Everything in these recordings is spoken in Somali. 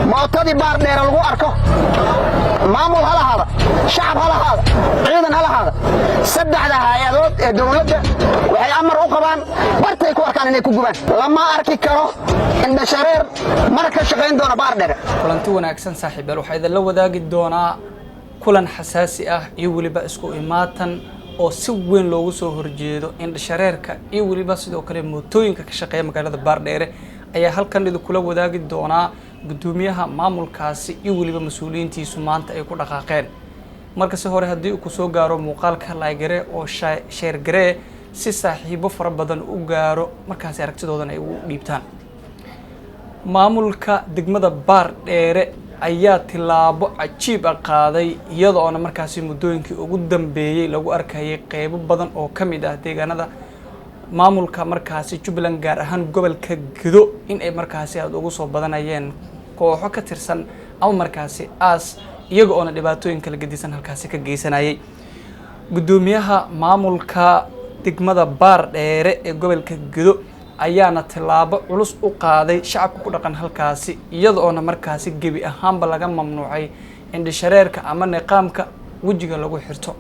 Mootadii Baardheere lagu arko, maamul ha lahaada, shacab ha lahaada, ciidan ha lahaada, saddexda hay'adood ee dowladda waxay amar u qabaan bartay ku arkaan inay ku gubaan. Lama arki karo indhashareer mana ka shaqayn doona Baardheere. Kulanti wanaagsan, saaxiibayaal. Waxaa idinla wadaagi doonaa kulan xasaasi ah iyo weliba isku imaatan oo si weyn loogu soo horjeedo indhashareerka iyo weliba sidoo kale mootooyinka ka shaqeeya magaalada Baardheere ayaa halkan idinkula wadaagi doonaa. Guddoomiyaha maamulkaasi iyo weliba mas-uuliyiintiisu maanta ay ku dhaqaaqeen. Marka si hore haddii uu kusoo gaaro muuqaalka, like garee oo share garee si saaxiibo fara badan u gaaro, markaasi aragtidoodana ay ugu dhiibtaan. Maamulka degmada Baardheere ayaa tilaabo cajiib ah qaaday, iyadoona markaasi muddooyinkii ugu dambeeyey lagu arkayay qeybo badan oo ka mid ah deegaanada maamulka markaasi Jubbaland, gaar ahaan gobolka Gedo, in ay markaasi aada ugu soo badanayeen kooxo ka tirsan ama markaasi aas, iyaga oona dhibaatooyin kala gedisan halkaasi ka geysanayay. Guddoomiyaha maamulka degmada Baardheere ee gobolka Gedo ayaana tilaabo culus u qaaday shacabka ku dhaqan halkaasi, iyada oona markaasi gebi ahaanba laga mamnuucay indhashareerka ama niqaamka wejiga lagu xirto.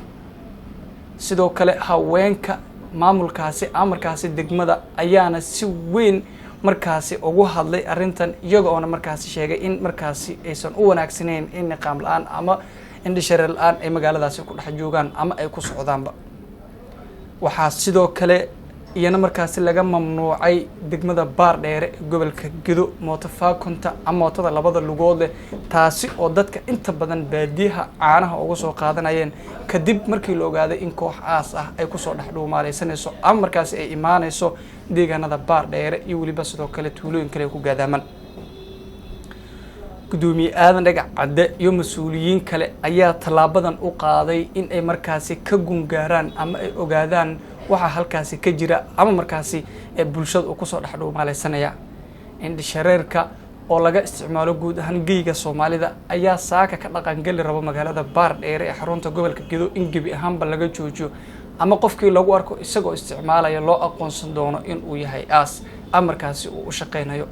Sidoo kale haweenka maamulkaasi ama markaasi degmada ayaana si weyn markaasi ugu hadlay arrintan, iyaga oona markaasi sheegay in markaasi aysan u wanaagsanayn in niqaam la'aan ama indhashareer la'aan ay magaaladaasi ku dhex joogaan ama ay ku socdaanba. Waxaa sidoo kale iyana markaasi laga mamnuucay degmada Baardheere ee gobolka Gedo mooto faakonta ama mootada labada lugood leh, taasi oo dadka inta badan baadiyaha caanaha uga soo qaadanayeen, kadib markii la ogaaday in koox aas ah ay kusoo dhex dhuumaaleysanayso ama markaasi ay imaanayso deegaanada Baardheere iyo weliba sidoo kale tuulooyin kale ay ku gaadaaman. Guddoomiye Aadan Dhagac Cadde iyo mas-uuliyiin kale ayaa tallaabadan u qaaday in ay markaasi ka gungaaraan ama ay ogaadaan waxa halkaasi ka jira ama markaasi ee bulshada uu kusoo dhex dhuumaaleysanaya. Indhashareerka oo laga isticmaalo guud ahaan geyga Soomaalida ayaa saaka ka dhaqangeli rabo magaalada Baardheere ee xarunta gobolka Gedo in gebi ahaanba laga joojiyo, ama qofkii lagu arko isagoo isticmaalaya loo aqoonsan doono in uu yahay aas ama markaasi uu u shaqeynayo.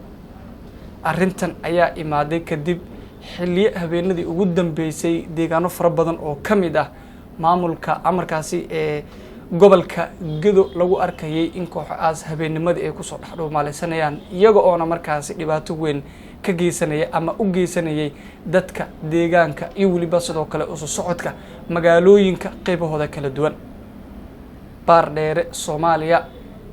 Arrintan ayaa imaaday kadib xilliyo habeenadii ugu dambeysay deegaano fara badan oo ka mid ah maamulka amarkaasi ee gobolka Gedo lagu arkayay in kooxo aas habeennimadii ay kusoo dhex dhuumaaleysanayaan, iyaga oona markaasi dhibaato weyn ka geysanaya ama u geysanayay dadka deegaanka iyo weliba sidoo kale isu socodka magaalooyinka qeybahooda kala duwan. Baardheere, Soomaaliya,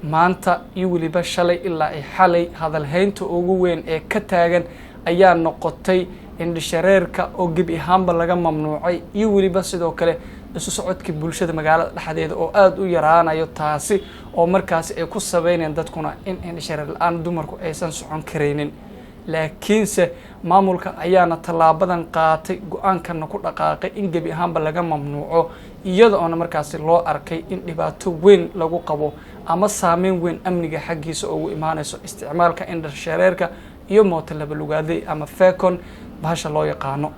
maanta iyo weliba shalay ilaa ay xalay hadalhaynta ugu weyn ee ka taagan ayaa noqotay indhashareerka oo gebi ahaanba laga mamnuucay iyo weliba sidoo kale isu socodkii bulshada magaalada dhexdeeda oo aada u yaraanayo, taasi oo markaasi ay ku sabeynayaan dadkuna in indhashareer la'aan dumarku aysan socon karaynin. Laakiinse maamulka ayaana tallaabadan qaatay, go'aankana ku dhaqaaqay in gebi ahaanba laga mamnuuco, iyada oona markaasi loo arkay in dhibaato weyn lagu qabo ama saameyn weyn amniga xaggiisa ugu imaanayso isticmaalka indhashareerka iyo mooto labalugaaday ama fekon bahasha loo yaqaano.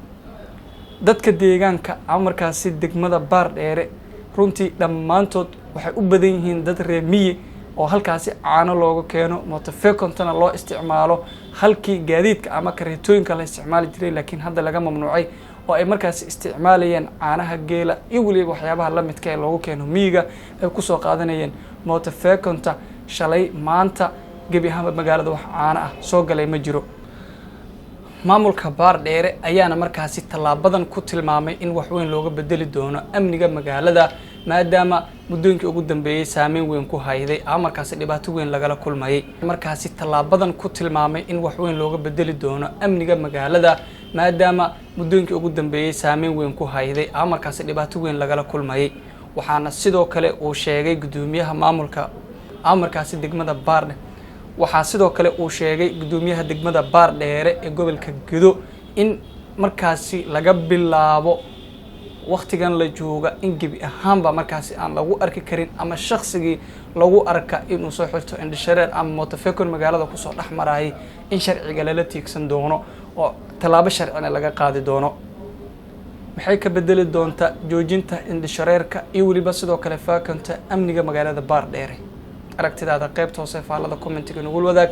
Dadka deegaanka ama markaasi degmada Baardheere runtii dhammaantood waxay u badan yihiin dad reer miyi oo halkaasi caano looga keeno, mooto fekontana loo isticmaalo halkii gaadiidka ama kareetooyinka la isticmaali jiray, laakiin hadda laga mamnuucay, oo ay markaasi isticmaalayeen caanaha geela iyo weliba waxyaabaha lamidka ee loogu keeno miyiga ay kusoo qaadanayeen mooto fekonta. Shalay, maanta gebi ahaanba magaalada wax caano ah soo galay ma jiro. Maamulka Baardheere ayaana markaasi tallaabadan ku tilmaamay in wax weyn looga bedeli doono amniga magaalada, maadaama muddooyinkii ugu dambeeyey saameyn weyn ku hayday ama markaasi dhibaato weyn lagala kulmayay. Markaasi tallaabadan ku tilmaamay in wax weyn looga bedeli doono amniga magaalada, maadaama muddooyinkii ugu dambeeyey saameyn weyn ku hayday ama markaasi dhibaato weyn lagala kulmayay. Waxaana sidoo kale uu sheegay guddoomiyaha maamulka ama markaasi degmada Baardhe, waxaa sidoo kale uu sheegay guddoomiyaha degmada Baardheere ee gobolka Gedo in markaasi laga bilaabo waktigan la jooga in gebi ahaanba markaasi aan lagu arki karin ama shaksigii lagu arka inuu soo xirto indhashareer ama motofecon magaalada kusoo dhex marayay in sharciga lala tiigsan doono oo tallaabo sharcina laga qaadi doono. Maxay ka bedeli doontaa joojinta indhashareerka iyo weliba sidoo kale faakonta amniga magaalada Baardheere? Aragtidaada qaybta hoose faallada commentiga nagul wadaag.